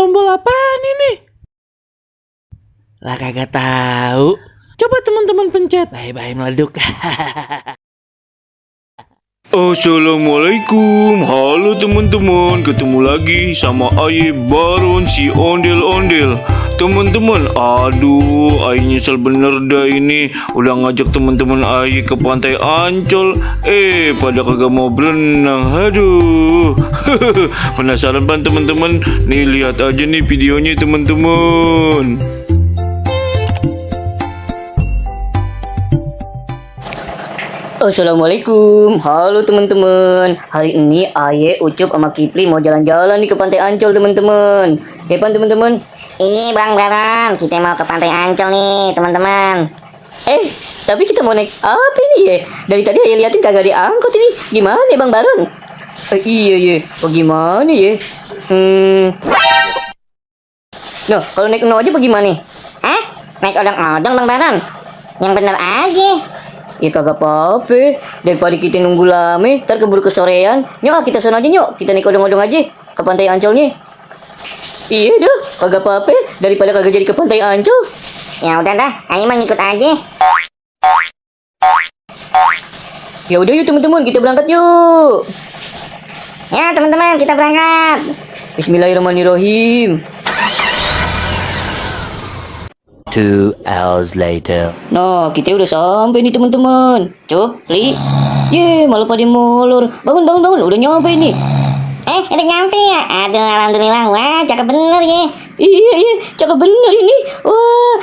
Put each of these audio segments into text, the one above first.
tombol apaan ini? Lah kagak tahu. Coba teman-teman pencet. Bye-bye meleduk. Assalamualaikum, halo teman-teman, ketemu lagi sama Aye Baron si ondel-ondel. Teman-teman, aduh, Aye nyesel bener dah ini udah ngajak teman-teman Aye ke pantai Ancol, pada kagak mau berenang. Aduh, penasaran kan teman-teman? Nih lihat aja nih videonya teman-teman. Assalamualaikum, halo teman-teman. Hari ini Aye, Ucup, sama Kipli mau jalan-jalan nih ke Pantai Ancol teman-teman. Depan teman-teman. Iya Bang Baron, kita mau ke Pantai Ancol nih teman-teman. Tapi kita mau naik apa ini ya? Dari tadi Aye liatin kagak diangkut ini. Gimana ya Bang Baron? Iya. Bagaimana ya? Nah, kalau naik aja bagaimana? Naik odong-odong Bang Baron. Yang bener aja. Ya kagak apa-apa. Daripada kita nunggu lama, ntar keburu kesorean. Nyok, kita sana aja nyok. Kita naik odong-odong aja ke Pantai Ancolnya. Iya dah, kagak apa-apa. Daripada kagak jadi ke Pantai Ancol. Ya udah dah, ayo mah ngikut aja. Ya udah yuk teman-teman, kita berangkat yuk. Ya teman-teman, kita berangkat. Bismillahirrahmanirrahim. 2 hours later. Nah, kita udah sampai nih teman-teman. Cuk, Li. Malah pada molor. Bangun. Udah nyampe nih. Udah nyampe ya? Aduh, alhamdulillah. Wah, cakep bener ya. Iya, cakep bener ini. Wah.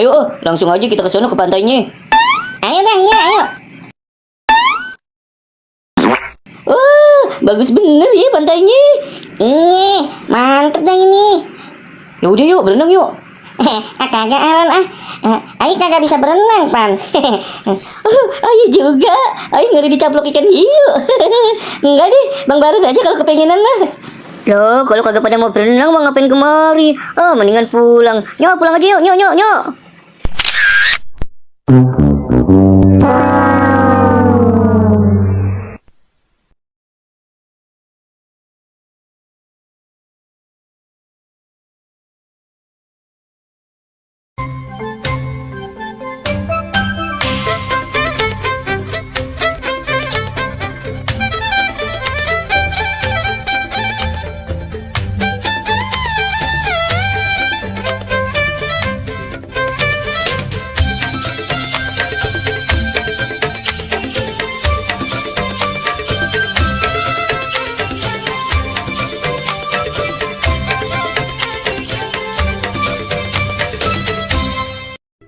Ayo, langsung aja kita ke sana ke pantainya. Ayo dah, iya, ayo. Wah, bagus bener ya pantainya. Iya, mantep dah ini. Ya udah yuk, berenang yuk. Kagak Alan Ayo kagak bisa berenang Pan. Ayo juga. Ayo ngeri dicaplok ikan hiu. Enggak deh, Bang Baron aja kalau kepengenan mah. Loh, kalau kagak pada mau berenang mau ngapain kemari? Mendingan pulang. Nyok, pulang aja yuk, nyok.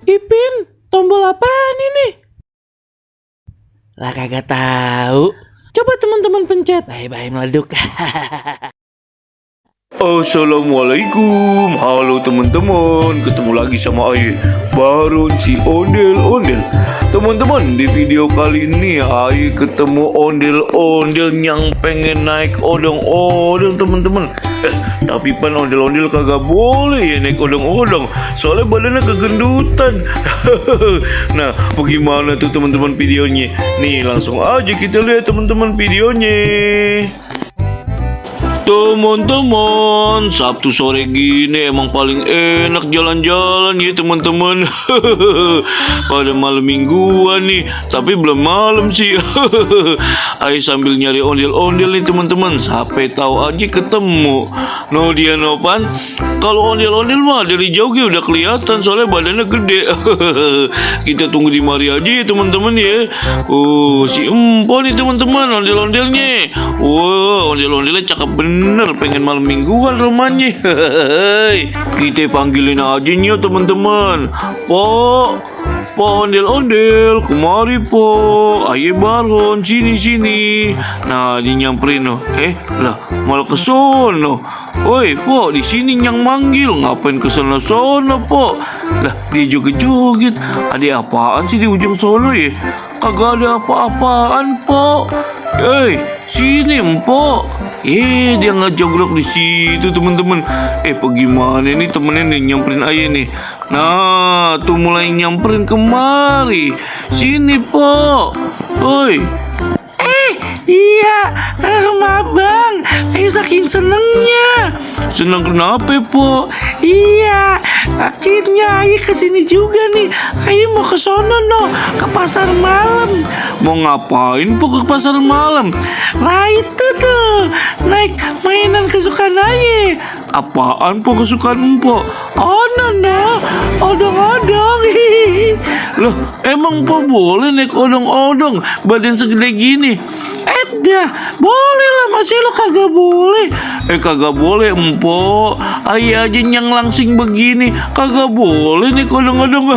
Ipin, tombol apaan ini? Lah kagak tahu. Coba teman-teman pencet. Bye-bye meleduk. Assalamualaikum, halo teman-teman, ketemu lagi sama Aye Baron si ondel-ondel. Teman-teman, di video kali ini Aye ketemu ondel-ondel yang pengen naik odong-odong teman-teman. Tapi pan ondel-ondel kagak boleh ya naik odong-odong, soalnya badannya kegendutan. Nah, bagaimana tuh teman-teman videonya? Nih, langsung aja kita lihat teman-teman videonya. Teman-teman, Sabtu sore gini emang paling enak jalan-jalan ya teman-teman. Pada malam mingguan nih, tapi belum malam sih. Ayo sambil nyari ondel-ondel nih teman-teman, sampai tahu aja ketemu. No dia Nopan. Kalau ondel-ondel mah dari jauh ya udah kelihatan, soalnya badannya gede. Kita tunggu di mari aja ya teman-teman ya. Si Empo nih teman-teman ondel-ondelnya. Ondel-ondelnya cakep bener, pengen malam mingguan rumahnya. Kita panggilin aja nih teman-teman. Po ondel-ondel, kemari po. Aye Baron, sini. Nah, dia nyamperin no. Lah, malah ke sono. Woi, po, di sini yang manggil, ngapain ke sono po? Lah, dia joget-joget. Ada apaan sih di ujung sono ya? Kagak ada apa-apaan, po. Sini, po. Dia ngejogrok di situ teman-teman. Bagaimana nih temennya nih nyamperin Aye nih. Nah, tuh mulai nyamperin kemari. Sini, po. Oi. Iya, maaf bang, saking senengnya. Senang kenapa, Po? Iya, akhirnya Ayo kesini juga nih. Ayo mau ke sono no, ke pasar malam. Mau ngapain, Po, ke pasar malam? Nah itu tuh, naik mainan kesukaan Ayo. Apaan, Po, kesukaan Po? Oh no, odong-odong. Loh, emang Po boleh naik odong-odong badan segede gini? Dah, boleh lah, masih lo kagak boleh. Kagak boleh, Empok. Ayah aja yang langsing begini, kagak boleh nih odong-odong.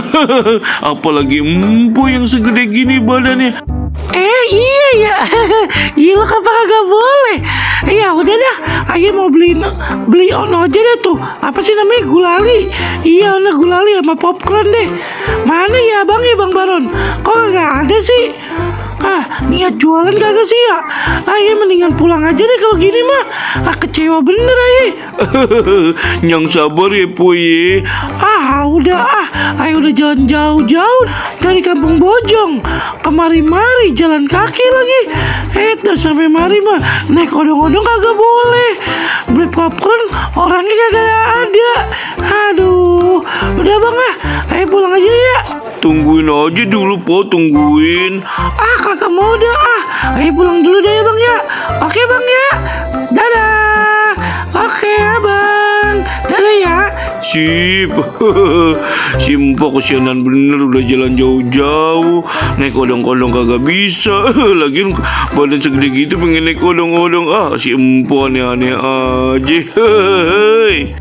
Apalagi Empok yang segede gini badannya. Iya ya, iya lo kagak boleh. Ya udah dah, Ayo mau beli ono aja deh tuh. Apa sih namanya, gulali? Iya, ono gulali sama popcorn deh. Mana ya bang Baron? Kok kagak ada sih? Niat jualan kagak sih ya? Ayo mendingan pulang aja deh kalau gini mah. Kecewa bener Ayo. Yang sabar ya, Po ye. Udah Ayo udah jalan jauh-jauh dari Kampung Bojong kemari-mari jalan kaki lagi. Udah sampai mari mah naik odong-odong kagak boleh. Beli popcorn orangnya kagak ada. Aduh, udah bang Ayo pulang aja ya. Tungguin aja dulu, Po, tungguin. Kagak mau dah Ayo pulang dulu deh ya bang ya. Oke bang ya. Dadah. Oke abang. Dadah ya. Sip. Si Empok kesianan bener, udah jalan jauh-jauh naik odong-odong kagak bisa. Lagian badan segede gitu pengen naik odong-odong. Si Empok aneh-aneh aja. Hei.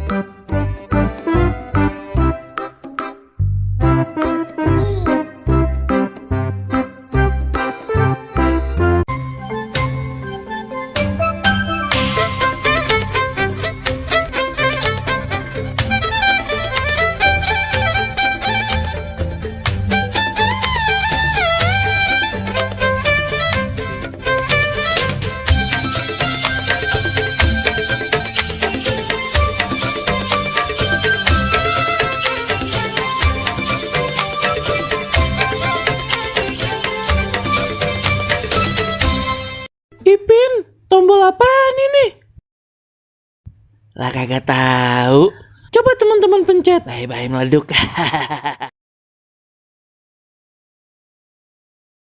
Ipin, tombol apaan ini? Lah kagak tahu. Coba teman-teman pencet. Bye-bye meleduk.